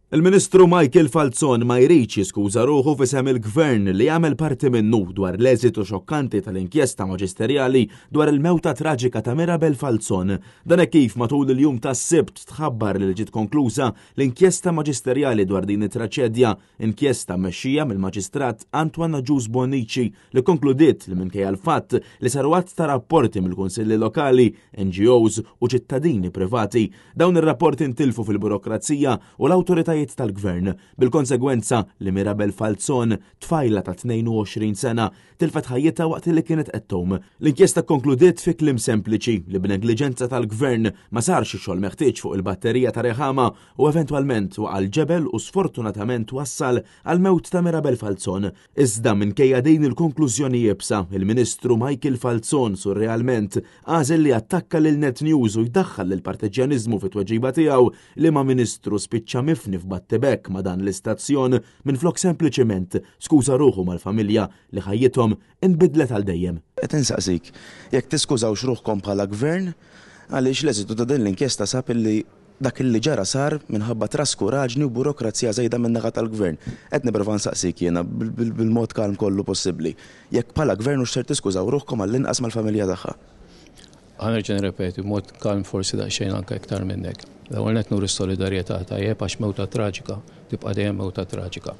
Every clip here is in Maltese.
Il-Ministru Michael Falzon ma jridx jiskuża ruħu f'isem il-Gvern li jagħmel parti minnu dwar l-eżitu xokkanti tal-inkjesta maġisterjali dwar il-mewta traġika ta' Mirabel Falzon. Dan hekk kif matul il-jum tas-Sibt tħabbar li ġiet konkluża l-inkjesta maġisterjali dwar din it-traċedja, inkjesta mmexxija mill-Maġistrat Antoine Agius Bonnici li kkonkludiet li minkejja l-fatt li saru għadd ta' rapporti mill-kunsilli lokali, NGOs u ċittadini privati, dawn ir-rapporti ntilfu fil-burokrazija u l-awtoritajiet tal-gvern, bil-konsegwenza li Mirabel Falzon, tfajla ta' 22 sena, tilfet ħajjitha waqt li kienet qed tgħum. L-inkjesta kkonkludiet fi kliem sempliċi li b'negliġenza tal-gvern ma sarx ix-xogħol meħtieġ fuq il-batterija ta' Rehama u eventwalment waqa' l-ġebel u sfortunatament wassal għall-mewt ta' Mirabel Falzon. Iżda minkejja din il-konklużjoni iebsa, il-Ministru Michael Falzon surrealment għażel li jattakka lil Net News u jdaħħal lill-parteġġjaniżmu fit-tweġiba tiegħu liema Ministru spiċċa mifni f'battibekk ma' dan l-istazzjon minflok sempliċiment skuża ruħu mal-familja li ħajjithom inbidlet għal dejjem. Qed insaqsik jekk tiskużawx ruħkom bħala Gvern għaliex l-eżitu ta' din l-inkjesta sab illi Dak li ġara sar minħabba traskuraġni u burokrazija żejda min-naħa tal-Gvern. Qed nipprova nsaqsik jiena, bil-mod kalm kollu possibbli, jekk bħala Gvern hux ser tiskużaw ruħkom għall-inqas mal-familja tagħha. Ħa nerġa' nirrepeti, b'mod kalm forsi daqsxejn anke iktar minnek. L-ewwel nett nuri s-solidarjetà, tajjeb, għax mewta traġika tibqa' dejjem mewta traġika.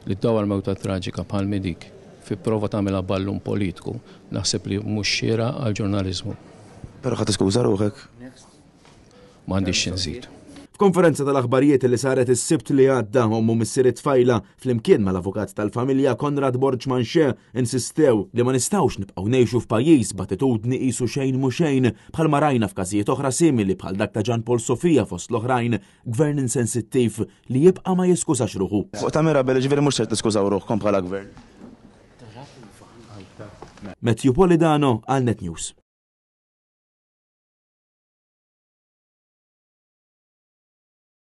Li ddawwar mewta traġika bħal m'hi dik fi prova tagħmilha ballun politiku, naħseb li mhux xieraq għall-ġurnaliżmu. Però ħa tiskuża ruħek? M'għandix xi nżid. F'konferenza tal-aħbarijiet li saret is-Sibt li għadda, omm u missier it-tfajla, flimkien mal-avukat tal-familja Konrad Borg Manché, insistew li ma nistgħux nibqgħu ngħixu f'pajjiż b'attitudni qisu xejn mhu xejn, bħalma rajna f'każijiet oħra simili bħal dak ta' Jean Paul Sofia fost l-oħrajn, gvern insensittiv li jibqa' ma jiskużax ruħu. Fuq ta' Mirabel, jiġifieri mhux ser tiskużaw ruħkom bħala gvern? Matthew Polidano għal Net News.